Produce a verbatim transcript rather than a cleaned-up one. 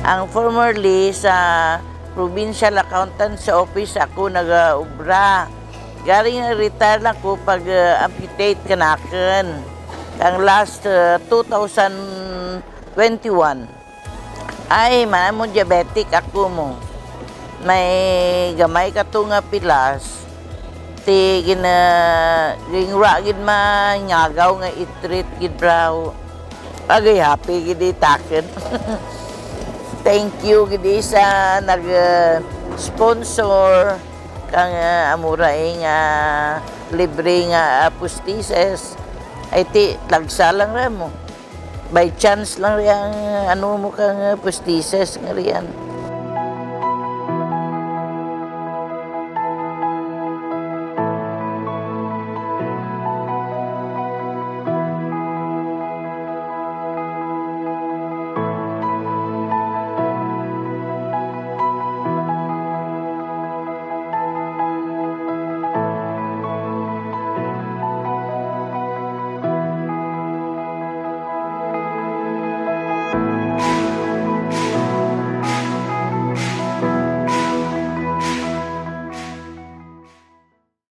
Ang formerly sa Provincial Accountant sa office ako nagaobra. Garing na-retire lang ko pag, ah, amputate kanakun. Ang last, ah, two thousand twenty-one. Ay, man-an mo diabetic ako mo. May gamay kato nga pilas. Ti gina-, ginwara gid manyagaw nga i-treat gid bro. Agay happy gid itakun. Thank you gid sa nag-sponsor kang, ah, amo ra, eh, nga libre nga, ah, pustises. Ay ti, tagsa lang ra mo. By chance lang riyan, ano mo kang, ah, pustises nga riyan.